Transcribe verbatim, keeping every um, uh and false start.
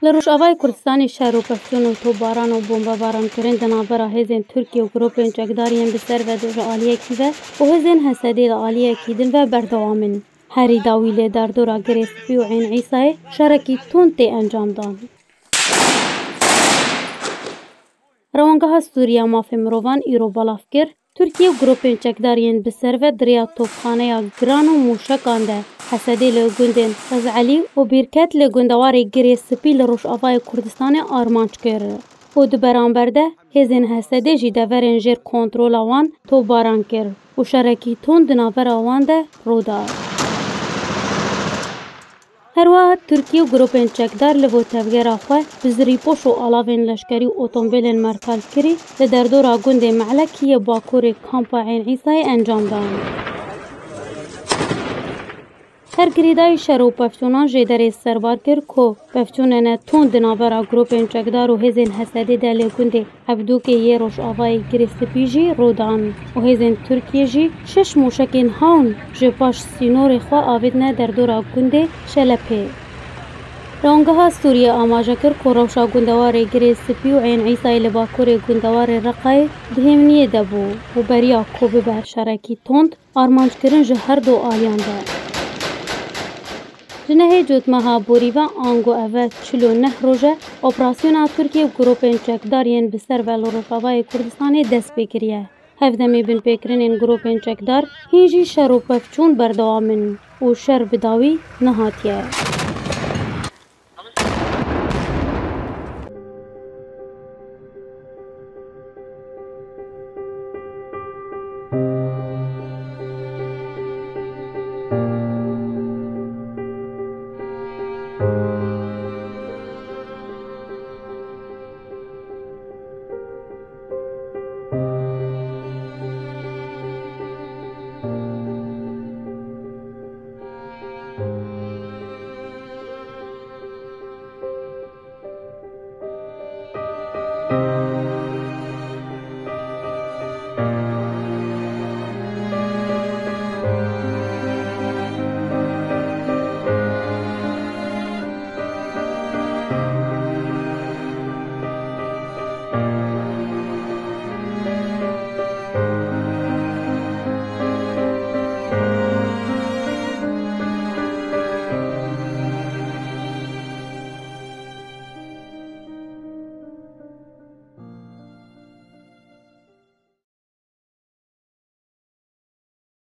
Li Rojavayê Kurdistanê şer û pevçûn û topbaran û bombebarankirin di navbera hêzên Tirkiye û grûpên çekdar yên bi ser ve ji aliyekî ve û hêzên H S D'ê li aliyekî din ve berdewam in. Herî dawî li derdora Girê Spî û Ên Îsayê şerekî tund tê encamdan. Rewangeha Sûriya Mafê Mirovan îro belav kir, Tirkiye û grûpên çekdar yên bi ser ve di rêya topxaneya giran û mûşekan de H S D'ê li gundên Xizelî û Bîrket li gundewarê Girê Spî li Rojavayê Kurdistanê armanc kir û di beramber de hêzên H S D'ê jî deverên jêr kontrola wan topbaran kir û şerekî tund di navbera wan de rû da. Her wiha Tirkiye û grûpên çekdar li bo tevgera xwe bi zirîpoş û alavên leşkerî û otomobîlên mertalkirî li derdora gundê Me'lekî yê bakurê kampa Ên Îsayê encam dan. Her girêdayî şer û pevçûnan jêderê serbar kir ku pevçûnene tund di navbera grûpên çekdar û hêzên H S D'ê de li gundê Ebdûkê yê rojavayê Girê Spî jî rû dan û hêzên Tirkiyê jî şeş mûşekên hawn ji paş sînorê xwe avêtine derdora gundê Şelepê. Rewangeha Sûriye amaje kir ku rewşa gundewarê Girê Spî û Ên Îsayê li bakurê gundewarê Reqayê di hêviniyê de bû û beriya ku bibe şerekî tund, armanckirin ji her du aliyan de. Ji nehê cotmeha borî ve, ango ev e çil û neh roj e, operasyona Tirkiye û grûpên çekdar yên bi ser ve li Rojavayê Kurdistanê dest pê kiriye. Hevdemê binpêkirinên grûpên çekdar hîn jî şer û pevçûn berdewam in û şer bi dawî nehatiye.